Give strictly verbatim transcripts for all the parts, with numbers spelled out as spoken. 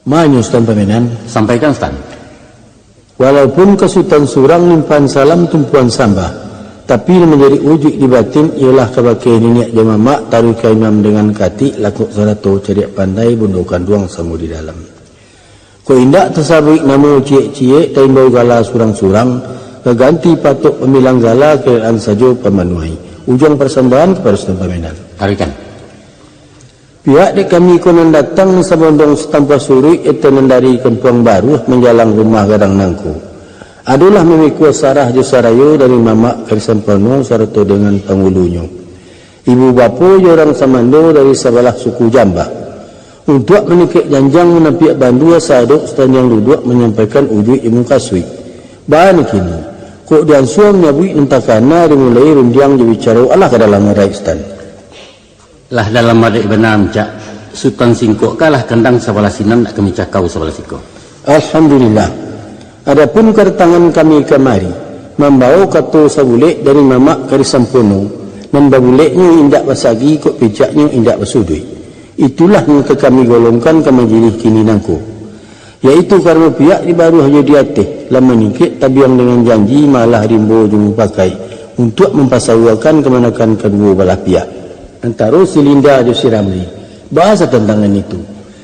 Manyo Sutan pamenan. Sampaikan, Sutan. Walaupun ka Sutan surang limpahan salam tumpuan sambah, tapi nan manjadi ujuik di batin iyolah kabake niniak jo mamak, taruih ka imam dengan katik, lakok sarato cadiak pandai, bundo kanduang samo di dalam. Kok indak tasabuik namo ciek-ciek, taimbau gala surang-surang, ka ganti patok pambilang gala, karelaan sajo pamanuahi. Ujuang parsambahan kapado Sutan pamenan. Taruihkan. Pihak dek kami ko nan datang, nan sabondong satampuah suruik, eto nan dari Kampuang Baruah manjalang rumah gadang nangko. Adolah mamikua sarah jo sarayo dari mamak Kari Sampono sarato dengan pangulunyo. Ibu bapo jo urang samando dari sabalah suku Jambah. Untuak maningkek janjang manampiak bandua, sadok satandiang duduak manyampaikan ujuik jo mukasuik. Baa nan kini, kok diansua manyabuik nan takana dimulai rundiang jo bicaro, alah ka dalam adaik Sutan. Lah dalam adaik bana, Muncak. Sutan singkokkanlah kandang sabalah sinan, nak kami cakau sabalah siko. Alhamdulillah. Adapun kadatangan kami kamari, mambawo kato sabulek dari mamak Kari Sampono, nan babuleknyo indak basagi, kok picaknyo indak basuduik. Itulah nan ka kami golongkan ka majilih kini nangko. Yaitu karano pihak di baruah jo di ateh lah maningkek tabiang dengan janji malah rimbo jo mupakaik untuak mampasauakan kamanakan kaduo balah pihak, antaro si Linda jo si Ramli. Baa satantangan itu?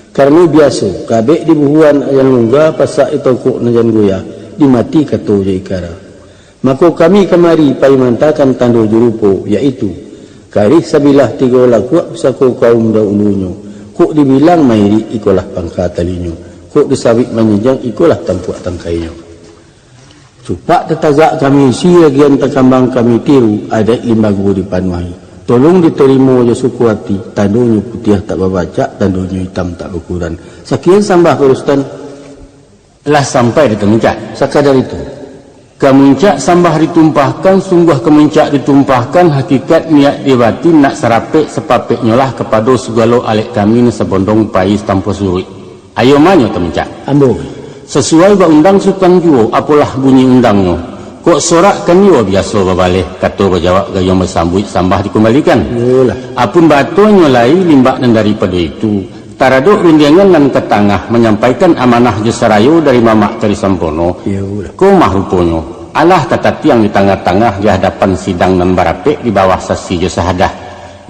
Karano biaso, kabek dibuhuan nan lungga, pasak ditokok nan jan goyah, dimati kato jo ikara. Mako kami kamari pai maantakan tando jo rupo, yaitu, karih sabilah tigo lakuak pusako kaum dahulunyo, kok dibilang mairik ikolah pangka talinyo, kok disabik manjinjiang ikolah tampuak tangkainyo. Cupak tatagak kami isi, agian takambang kami tiru, adaik limbago dipanuahi. Tolong ditarimo jo suko ati, tandonyo putiah tak babacak, tandonyo itam tak bakuran. Sakian sambah, Pak Rustan. Lah sampai di Tamuncak. Sakadar itu. Ka Muncak sambah ditumpahkan, sungguah ka Muncak ditumpahkan, hakikat niat di batin nak sarapek sapapeknyolah kapado sagalo alek kami nan sabondong pai satampuah suruik. Ayo manyo Tamuncak. Ambo. Sasuai ba undang Sutan juo, apolah bunyi undangnyo. Kok sorak kan iyo biaso babaleh, kato bajawab gayuang basambuik, sambah dikumbalikan. Iyolah. Apun batonyo lai limbak nan daripado itu, taradok rundiangan nan ka tangah manyampaikan amanah jo sarayo dari mamak Kari Sampono. Iyolah. Ko mah ruponyo, alah tatatiang di tangah-tangah di hadapan sidang nan barapek di bawah sasi jo sahadah,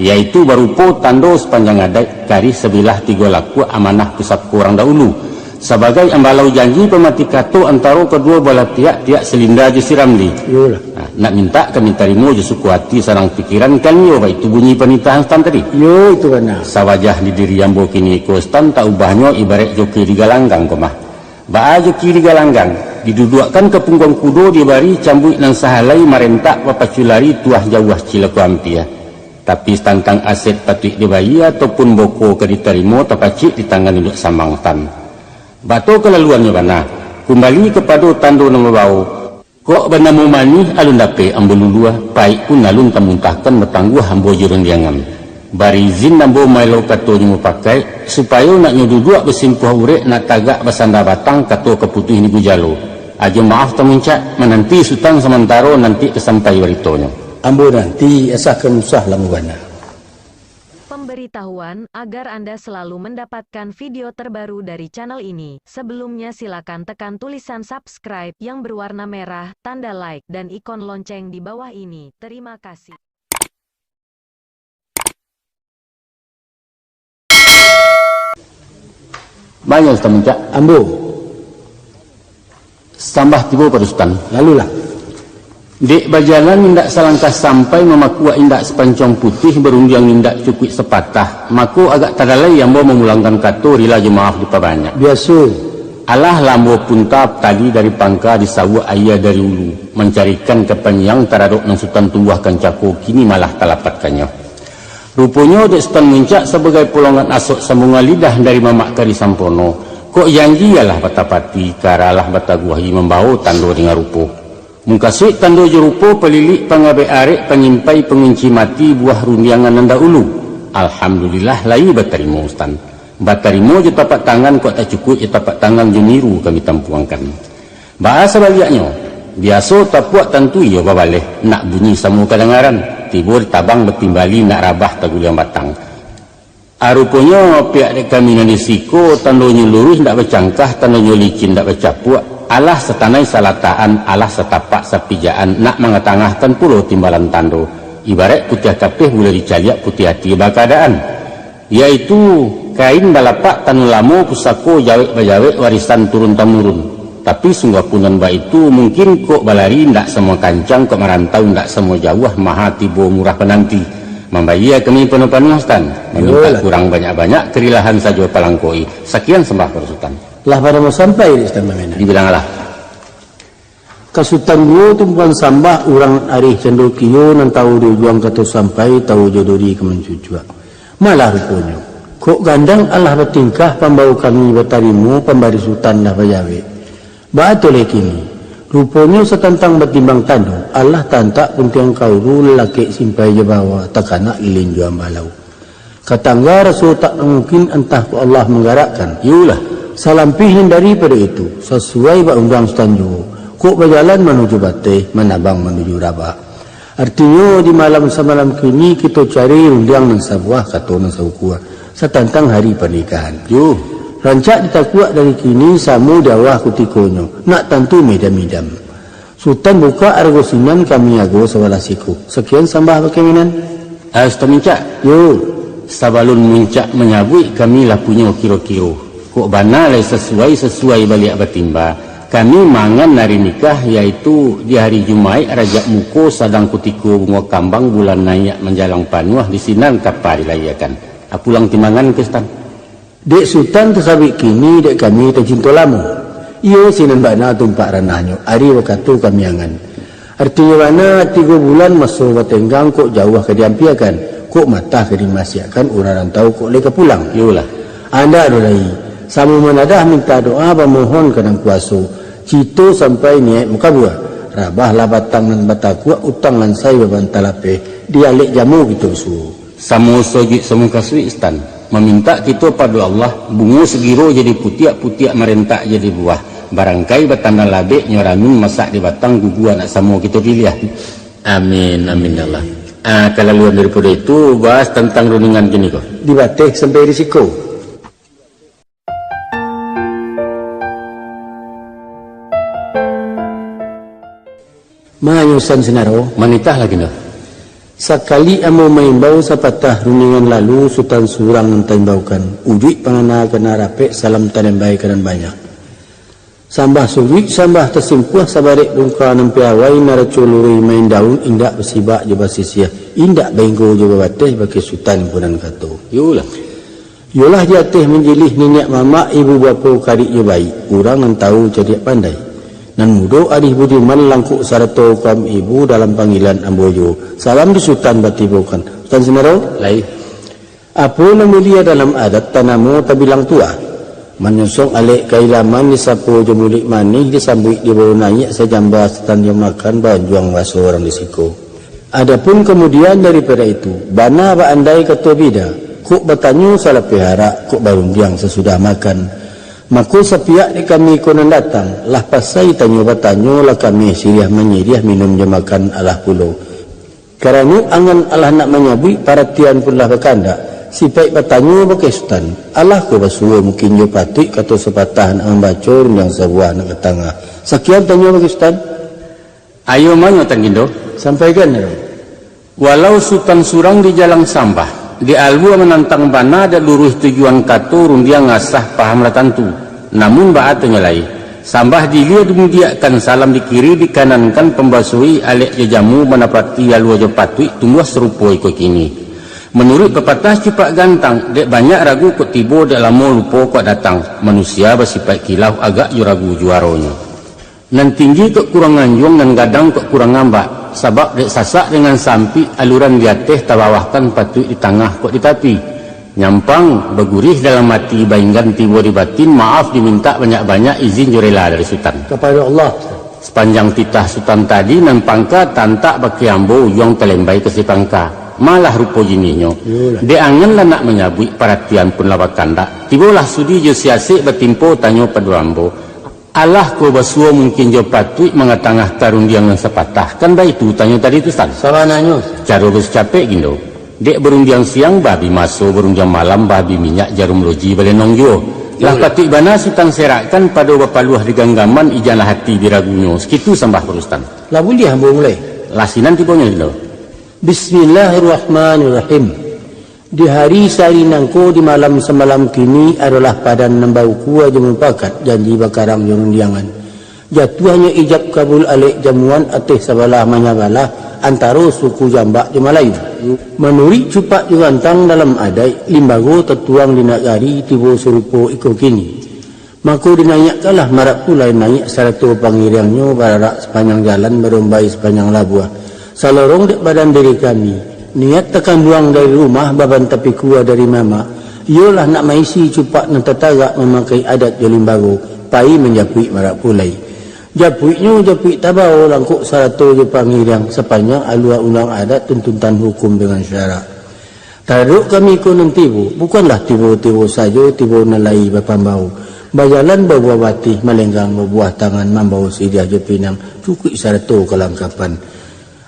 yaitu barupo tando sapanjang adaik, karih sabilah tigo lakuak amanah pusako urang dahulu, sabagai ambalau janji pamati kato antaro kaduo balah pihak, pihak si Linda jo si Ramli. Iyolah. Nah, nak mintak kami tarimo jo suko ati, sanang pikiran kan iyo, baitu bunyi panitahan Sutan tadi. Iyo, itu bana. Sawajah di diri ambo kini ko Sutan, tak ubahnyo ibaraik joki di galanggang ko mah. Baa joki di galanggang, diduduakkan ka pungguang kudo, dibari cambuik nan sahalai, marentak bapacu lari, tuah jauah cilako ampia. Tapi satantang aset patuik dibayia, ataupun boko ka ditarimo, tapacik di tangan induak samang Sutan. Bato kalaluannyo bana, kumbali kapado tando nan babawo. Kok banamo manih alun dapek ambo lulua, paik pun alun tamuntahkan, batangguah ambo jo rundiangan. Bari izin ambo maelo kato jo mupakaik, supayo nak nyo duduak basimpuah urek, nak tagak basanda batang, kato ka putuih nigu jalo. Ajo maaf Tamuncak, mananti Sutan samantaro, nanti ka sampai baritonyo. Ambo nanti, asa ka usah lamo bana. Pemberitahuan, agar Anda selalu mendapatkan video terbaru dari channel ini, sebelumnya silakan tekan tulisan subscribe yang berwarna merah, tanda like, dan ikon lonceng di bawah ini. Terima kasih. Banyak Sutan Muncak. Ambo. Sambah tibo pado Sutan. Lalulah. Dek bajalan indak salangkah sampai, mamakuak indak sapancuang putuih, barundiang indak cukuik sapatah, mako agak tadalai ambo mamulangkan kato, rila jo maaf dipabanyak. Biaso. Alah lah ambo punta tali dari pangka, disawuak aia dari ulu, mancarikan kapanjang taradok nan Sutan tumbuahkan cako, kini malah talapatkannyo. Ruponyo dek Sutan Muncak sabagai polongan asok sambungan lidah dari mamak Kari Sampono, kok janji alah batapati, kara alah bataguahi, mambawo tando dengan rupo. Mukasuik tando jo rupo, palilik pangabek arek, panyimpai pangunci mati, buah rundiangan nan dahulu. Alhamdulillah, lai batarimo Sutan. Batarimo jo tapak tangan, kok tak cukuik jo tapak tangan, jo niru kami tampuangkan. Baa sabaliaknyo, biaso tapuak tantu iyo babaleh, nak bunyi samo kadangaran, tibo di tabang batimbali, nak rabah taguliang batang. A, ruponyo pihak dek kami nan di siko, tandonyo luruih ndak bacangkah, tandonyo licin ndak bacapuak, alah satanai salatakan, alah satapak sapijaan, nak mangatangahkan pulo timbalan tando. Ibaraik putiah kapeh buliah dicaliak putiah ati bakaadaan, yaitu kain balapak tanu lamo pusako jawek bajawek warisan turun tamurun. Tapi sungguah pun nan baitu, mungkin kok balari ndak samo kancang, kok marantau ndak samo jauah, maha tibo murah pananti. Mambayia kami panuah-panuah, Sutan, mamintak Yolah. Kurang banyak-banyak, karilahan sajo palangkoi. Sakian sambah pado Sutan. Lah pado mau sampai di Sutan Mamenan. Dibilang alah. Ka Sutan juo tumpuan sambah, urang arih cando kio, nan tahu di ujuang kato sampai, tahu jo duri ka mancucuak. Malah ruponyo, kok gandang alah batingkah, pambao kami batarimo, pambari Sutan lah bajawek. Baa tu lai kini, ruponyo satantang batimbang tando, alah tantak puntiang kauru, lalakek simpai jo bawa, takanak lilin jo ambalau. Ka tangga raso tak mungkin, antah kok Allah manggarakkan. Iyolah. Salampih nan daripado itu, sasuai bak undiang Sutan juo, kok bajalan manuju bateh, manabang manuju rabak. Artinyo, di malam samalam kini, kito cari rundiang nan sabuah, kato nan saukua, satantang hari panikahan. Yo. Rancak ditakuak dari kini, samo di awah kutikonyo, nak tantu midam-midam. Sutan bukak arago sinan, kami ago sabalah siko. Sakian sambah bakeh Mamenan. Ah, Sutan Muncak. Yo. Sabalun Muncak manyabuik, kami lah punyo kiro-kiro. Kok bana lai sasuai, sasuai baliak batimba. Kami mangan ari nikah, yaitu di hari Jumaik Rajab muko, sadang kutiko bungo kambang, bulan naiak manjalang panuah, di sinan kapa dilayiakan. Ah, pulang timbangan ka Sutan. Dek Sutan tasabuik kini, dek kami tacinto lamo. Iyo sinan bana tumpak ranahnyo, ari wakatu kami angan. Artinyo bana, tigo bulan maso batenggang, kok jauah ka diampiakan, kok matah ka dimasiakkan, urang rantau kok lai ka pulang. Iyolah. Andak doh lai, samo manadah minta doa, bamohon ka Nan Kuaso, cito sampai niaik makabua. Rabahlah batang nan batakuak, utang lansai babanta lapeh, dialek jamu kito suo. Samo sojuik samo kasuik, Sutan. Mamintak kito pado Allah, bungo sagiro jadi putiak, putiak marentak jadi buah. Barangkai batanda labek, nyo ranun masak di batang, gugua nak samo kito piliah. Amin, amin ya Allah. Ah, kalaluan daripado itu, bahas tantang rundiangan kini ko. Di bateh sampai di siko. Manyusan sinaro. Manitah lagi nyo. Sakali ambo maimbau, sapatah rundiangan lalu, Sutan surang nan taimbaukan. Ujuik pangana ka nan rapek, salam talembai ka nan banyak. Sambah suruik, sambah tasimpuah, sabarek bungka nan piawai, naraco luruih main daun, indak basibak jo basisiah, indak bainggo jo babateh, bakeh Sutan impunan kato. Yolah. Yolah di ateh manjilih niniak mamak, ibu bapo karik jo baik, urang nan tahu cadiak pandai. Nan mudo arih budiman, langkok sarato kaum ibu, dalam panggilan ambo juo, salam di Sutan batibokan. Sutan Sinaro? Lai. Apo nan mulia dalam adat, tanamo tabilang tuah. Manyosong alek kailaman, disapo jo muluik manih, disambuik dibawo naiak, sajamba Sutan jo makan, baanjuang baso urang di siko. Adapun kamudian daripado itu, bana baandai kato bida, kok batanyo salapeh arak, kok barundiang sasudah makan. Mako sapiak dek kami ko nan datang, lah pasai tanyo batanyo, lah kameh siriah manyiriah, minum jo makan alah pulo. Karano angan alah nak manyabuik, paratian pun lah bakandak, sipaik batanyo bakeh Sutan, alah ko basuo mungkin jo patuik, kato sapatah nak mambaco, rundiang sabuah nak ka tangah. Sakian tanyo bakeh Sutan. Ayo manyo, Tan Gindo. Sampaikan, Raden. Walau Sutan surang di jalang sambah, di alua manantang bana, dek luruih tujuan kato, rundiang asah paham lah tantu. Namun baa tu nyo lai, sambah di ilia dimudiakkan, salam di kiri dikanankan, pambasoi alek jo jamu, manapati alua jo patuik, tumbuah sarupo iko kini. Manuruik papatah cupak gantang, dek banyak ragu kok tibo, dek lamo lupo kok datang. Manusia basipaik kilau, agak jo ragu juaronyo. Nan tinggi kok kurang anjuang, nan gadang kok kurang ambak, sabab dek sasak dengan sampik, aluran di ateh tabawahkan, patuik di tangah kok di tapi. Nyampang, bagurih dalam ati, bainggan tibo di batin, maaf dimintak banyak-banyak, izin jo rela dari Sutan. Kapado Allah. Sapanjang titah Sutan tadi, nan pangka tantak bakeh ambo, ujuang talembai ka si pangka. Malah rupo jinihnyo. Iyolah. Dek angan lah nak manyabuik, paratian pun lah bakandak. Tibolah sudi jo siasek, batimpo tanyo pado ambo. Alah ko basuo mungkin jo patuik, mangatangahkan rundiang nan sapatah. Kan baitu tanyo tadi tu, Sutan? Sabananyo. Caro basucapek, Gindo. Dek barundiang siang babi maso, barundiang malam babi minyak, jarum loji balenong juo. Lah patuik bana sutan serakkan, pado bapaluah di ganggaman, ijanlah hati biragunyo, sakitu sambah parustan. Lah buliah ambo mulai? Lah sinan tibonyo, Lindo. Bismillahirrahmanirrahim. Di hari sahari nangko, di malam samalam kini, adolah padan nan baukua jo mupakat, janji bakarang jo rundiangan. Jatuahnyo ijab kabul alek jamuan, ateh sabalah manyabalah, antaro suku Jambak jo Malayu. Manuruik cupak jo gantang dalam adaik, limbago tatuang di nagari, tibo sarupo iko kini. Mako dinaiakkanlah marak pulai, naiak sarato pangiriangnyo, bararak sapanjang jalan, barombai sapanjang labuah. Salorong dek badan diri kami, niat takanduang dari rumah, baban tapikua dari mamak, iyolah nak maisi cupak nan tatagak, mamakai adat jo limbago, pai manjapuik marak pulai. Japuiknyo japuik tabao, langkok sarato jo pangiriang, sapanjang alua undang adat, tuntutan hukum dengan syarak. Taradok kami ko nan tibo, bukanlah tibo-tibo sajo, tibo nan lai bapambao. Bajalan babuah batih, malenggang babuah tangan, mambao siriah jo pinang, cukuik sarato kalangkapan.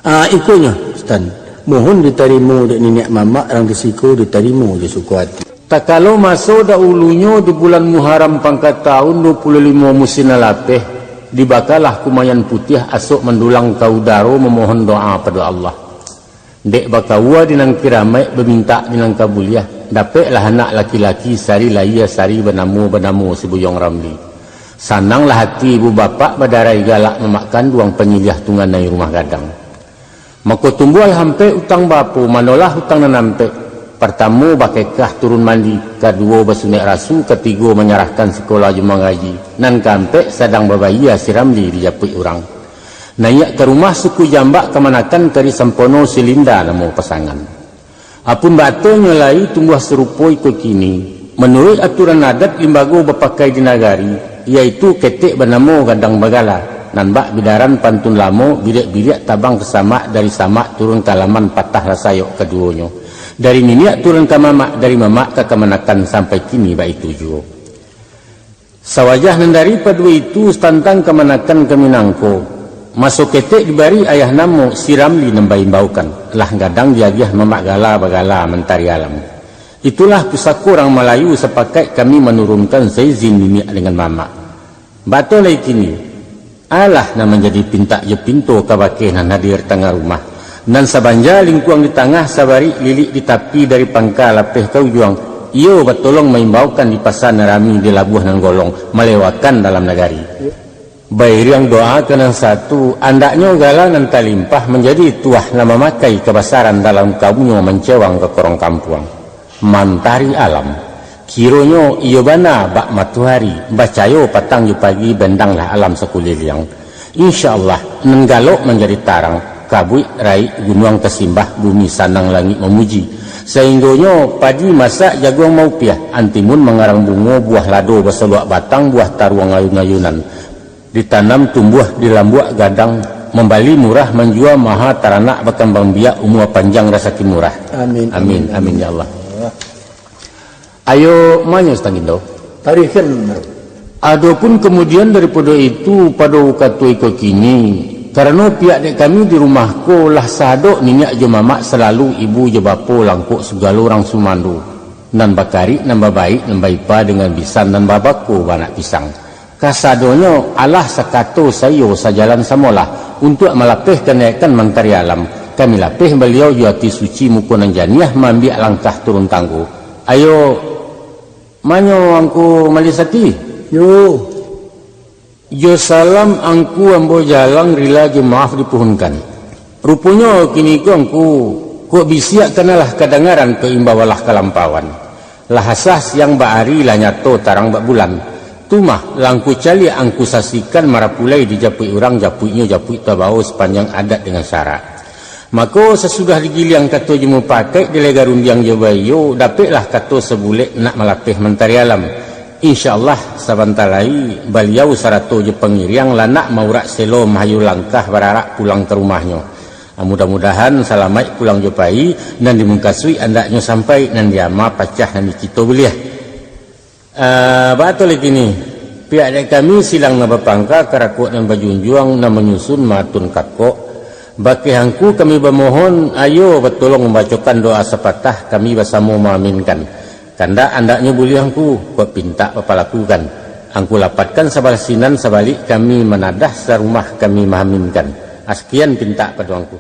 Ah, ikonyo, Sutan. Mohon ditarimo dek niniak mamak, rang di siko ditarimo jo suko ati. Takalo maso dahulunyo, di bulan Muharram pangka taun, duo puluah limo musim nan lapeh, dibakalah kumayan putiah, asok mandulang ka udaro, mamohon doa pado Allah. Dek bakaua di nan kiramaik, bamintak di nan kabuliah, dapeklah anak laki-laki, sari lahia sari banamo, banamo si Buyuang Ramli. Sananglah ati ibu bapak, badarai galak mamak kanduang, panyiliah tunganai rumah gadang. Mako tumbuahlah ampek utang bapo, manolah utang nan ampek. Partamo bakekah turun mandi, kaduo basunek rasu, katigo manyarahkan sikola jo mangaji, nan kaampek sadang babayia si Ramli dijapuik urang. Naiak ka rumah suku Jambak, kamanakan kari sampono, si Linda namo pasangan. Apun baatonyo lai tumbuah sarupo iko kini, manuruik aturan adat limbago bapakai di nagari, yaitu ketek banamo gadang bagala, nan bak bidaran pantun lamo, biriak-biriak tabang ka samak, dari samak turun ka laman, patahlah sayok kaduonyo. Dari niniak turun ka mamak, dari mamak ka kamanakan, sampai kini baitu juo. Sawajah nan daripado itu, tantang kamanakan kami nangko, maso ketek dibari ayah namo, si Ramli nan baimbaukan, lah gadang diagiah mamak gala bagala mantari alam. Itulah pusako urang Malayu, sapakaik kami manurunkan saizin niniak dengan mamak. Batua lai kini, alah nan manjadi pintak jo pinto kabake nan hadir tangah rumah. Nan sabanja lingkuang di tangah, sabarik lilik di tapi, dari pangka lapeh ka ujuang, iyo batolong maimbaukan di pasa nan rami, di labuah nan golong, malewakan dalam nagari. Bairiang doa ka nan satu, andaknyo gala nan talimpah manjadi tuah, nan mamakai kabasaran dalam kaumnyo, mancewang ka korong kampuang. Mantari alam. Kironyo iyo bana bak matoari, bacayo patang jo pagi, bendanglah alam sakuliliang. Insya Allah, nan galok manjadi tarang, kabuik raik gunuang tasimbah, bumi sanang langik mamuji. Sainggonyo padi masak jaguang maupiah, antimun mangarang bungo, buah lado basoluak batang, buah taruang ayun-ayunan. Ditanam tumbuah di lambuak gadang, mambali murah, manjua maha, taranak bakambang biak, umua panjang rasaki murah. Amin. Amin. Amin, ya Allah. Ayo, manyo Sutan Gindo. Tarikan. Adopun kamudian daripado itu, pado wakatu iko kini, karano pihak dek kami di rumah ko lah sahadok niniak jo mamak, salalu ibu jo bapo, langkok sagalo urang sumando, nan bakarik, nan babaik, nan baipa dengan bisan, nan babako baanak pisang. Kasadonyo alah sakato saiyo, sajalan samolah, untuak malapeh kanaikan mantari alam. Kami lapeh baliau jo ati suci, muko nan janiah, maambiak langkah turun tanggo. Ayo, manyo Angku Malisati? Yo. Jo salam Angku ambo jalang, rila jo maaf dipuhunkan. Ruponyo kini ko Angku, kok bisiak kanalah kadangaran, kok imbau alah kalampauan. Lah asah siang bak ari, lah nyato tarang bak bulan. Tu mah, lah Angku caliak, Angku saksikan, marapulai dijapuik urang, japuiknyo japuik tabao, sapanjang adat dengan syarak. Mako, sasudah digiliang kato jo mupakaik, dilega rundiang jo baiyo, dapeklah kato sabulek nak malapeh mantari alam. Insya Allah, sabanta lai, baliau sarato jo pangiriang lah nak maurak selo, mahayu langkah bararak pulang ka rumahnyo. Mudah-mudahan salamaik pulang jo pai, nan dimukasuik andaknyo sampai, nan diama pacah, nan dicito buliah. Ah, baa tu lai kini, pihak dek kami silang nan bapangka, karakok nan bajunjuang, nan manyusun maatun kakok, Bakeh angku kami bamohon, ayo batolong mambacokan doa sapatah, kami basamo maaminkan. Kandak andaknyo buliah angku, kok pintak bapalakukan. Angku lapatkan sabalah sinan, sabalik kami manadah, sarumah kami maaminkan. Askian pintak pado angku.